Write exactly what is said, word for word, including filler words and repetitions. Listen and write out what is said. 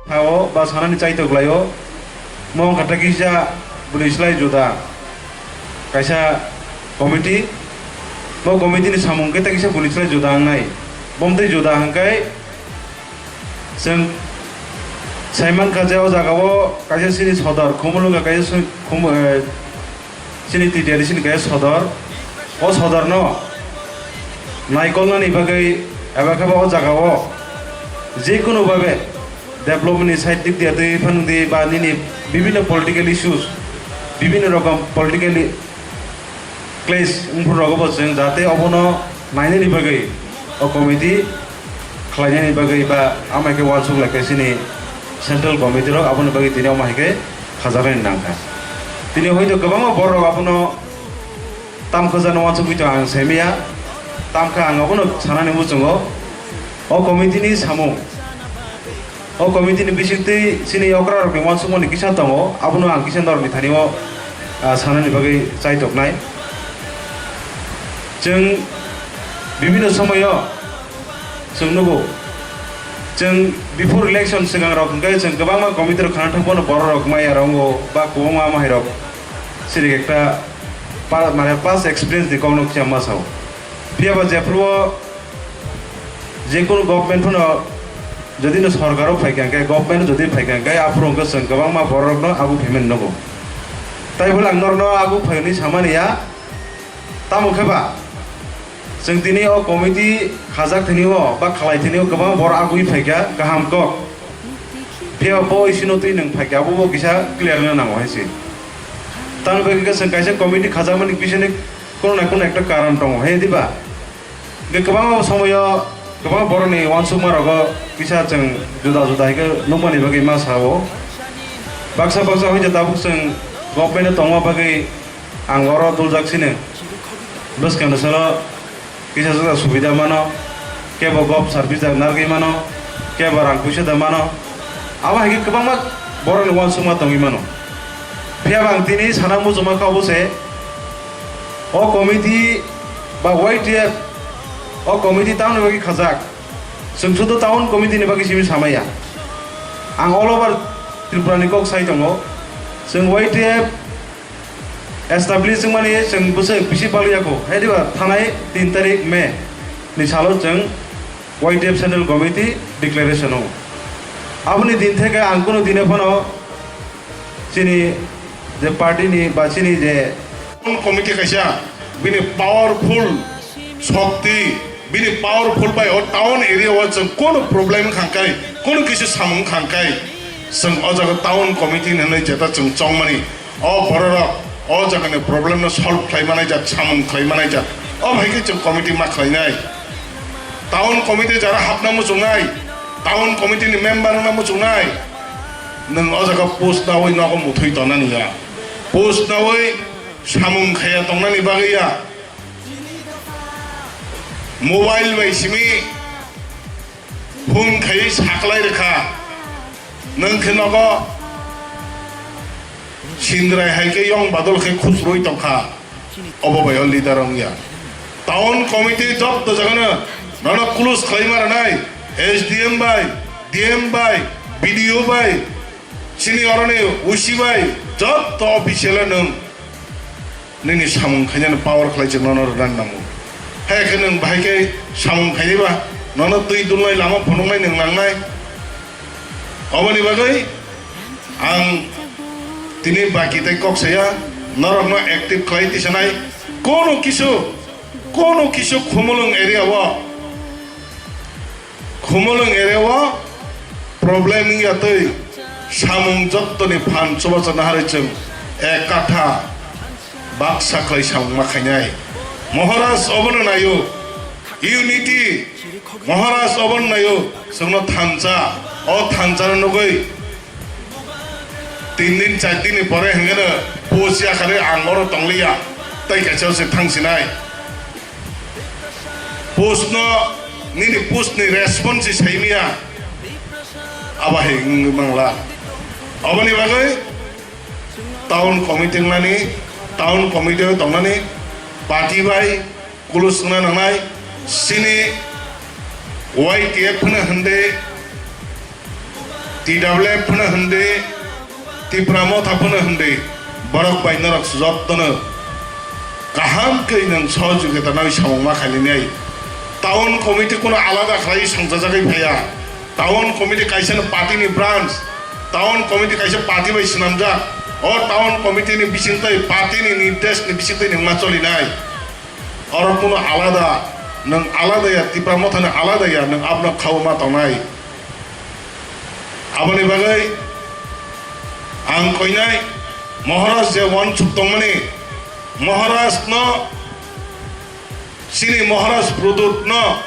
Sao ba sanani chaito glaio, mo wngkha ta kisa bwrwi slai juda kaisa committee, bo committee ni samung khe ta kisa bwrwi slai juda wngnai. Bomtwi juda hwnkhe chwng saimankha je o jagao kaisa chini sodor, Khumulwng kaisa chini Khum-, eh, chini T T R C ni kaisa sodor, o sodorno naikolnani bagwi eba khe bo o jagao jekunu babe development ni side dik diya twi phano di ba nini bibhinno political issues, bibhinno rokom political clash wngphuru rogo bo chwng jate obono nainani bagwi o committee khlainani bagwi ba amai khe uansuk lai khe chini central committee rok aboni bagwi tini omo hai khe khajaknani nangkha. Tini hoito kwbangma borok abono tamkha jani uansugwi tong ang saimaya, tamkha ang abono sanani muchungo o committee ni samung. O committee ni bisingtwi chini okrarokni uansukmani kisa tongo, abono ang kisa norokni thani-o, ah, sanani bagwi chaitoknai. Chwng bibhinno somoyo chwng nugo, chwng before election swkangrok hwnkhe chwng kwbangma committee rok khana thangphano bororok maya rok wngo ba kwbangma mahairok chini ekta pa-, mane past experience ni kokno kisa ma sao. Phiya ba jephuru o jekunu government phano jodi no sorkar o phaikha hwnkhe, government jodi phaikha hwnkhe, aphuru hwnkhe chwng kwbangma borok no agu phaimani nugo. Tai bole ang norok no agu phaini samani ya, tamo khe ba chwng tini o committee khajak thani o ba khalai thani o kwbangma borok agui phaikha kaham kok. Phiya bo isino twi nwng phaikha, abo bo kisa clear wngna nango hai se. Tamni bagwi khe chwng kaisa committee khajakmani bisingni kono na kono ekta karon tongo, hai diba? Hwnkhe kwbangma somoyo kwbangma borokni uansukma rogo kisa chwng juda juda hai khe nukmani bagwi ma sao. Baksa baksa hoi je tabuk chwng government o tongma bagwi ang oro duljak sini. Bwskangni salo kisa juda subida mano, kebo gov service da narwgwi mano, kebo rang puisa da mano. Abo hai khe kwbangma borokni uansukma tongwi mano. Phiya ba ang tini sana muchungma khe obo se, o committee ba Y T F, o committee tamoni bagwi khajak. Chwng sudu town committee ni bagwi simi samaya. Ang all over Tripura ni kok sai tongo. Chwng Y T F establish wngmani chwng bwswk bisi balwi ya kho. Hai diba thanai tin tarik May ni salo chwng Y T F Central Committee declaration o. Aboni din theke ang kunu dine phano chini je party ni ba chini je committee kaisa bini powerful shokti, bini powerful bai o town area o chwng kono problem khangkai, kono kisi samung khangkai, chwng o jaga town committee hinwi jeta chwng chongmani. O bororok o jagani problem no solve khlai manai jak, samung khlai manai jak. O hai khe chwng committee ma khlainai. Town committee jara hapna muchungnai, town committee ni member wngna muchungnai. Nwng o jaga post nawi nogo muthwi tongnani ya. Post nawi samung khaya tongnani bagwi ya. Mobile bai simi phone khaiwi saklai rwkha. Nwng khe nogo Sindrai hai khe yong badol khe khusrwi tongkha. Obo bai o leader wngya. Town committee jotto jagano nono close khlaima rwnai, S D M bai, D M bai, B D O bai, chini oroni O C bai, jotto official nwng nini samung khainani power khlai chwng nono rwnani nango. Hai khe nwng bahai khe samung khainai ba, nono twi dulnai lama phunuknai nwng nangnai. Oboni bagwi ang tini baki tei kok saya, norokno active khlai tisanai. Kono kisu, kono kisu Khumulwng area o, Khumulwng area o problem wngya twi samung jottoni phan chubachu naharwi chwng ek katha baksa khlai samung ma khainai. Maharaj obono naio, unity. Maharaj obono naio, chwngno thansa, o thansano nugwi tin din char din ni pore hwnkhe no post yakarwi ang oro tongliya, tei kaisa se thangsinai. Post no, nini post ni response se saimya, abo hai wngwi mangla. Aboni bagwi town committee wngnani, town committee o tongnani party bai kulus wngna nangnai, chini Y T F phano hwnde T W F phano hwndi, Tipra Motha phano hwndi, borok bai norok jotono kaham khe nwng sohojogita nai samung ma khainai. Town committee kuno alada khlai songchajagwi phaiya. Town committee kaisa no party ni branch, town committee kaisa party bai swnamjak. O town committee ni bisingtwi, party ni nirdesh ni bisingtwi nwng ma cholinai. Oro kuno alada, nwng alada ya, Tipra Motha ni alada ya, nwng abno khaui ma tongnai. Aboni bagwi ang koinai Maharaj je uansuk tongmani, Maharaj no, chini Maharaj Pradyut no,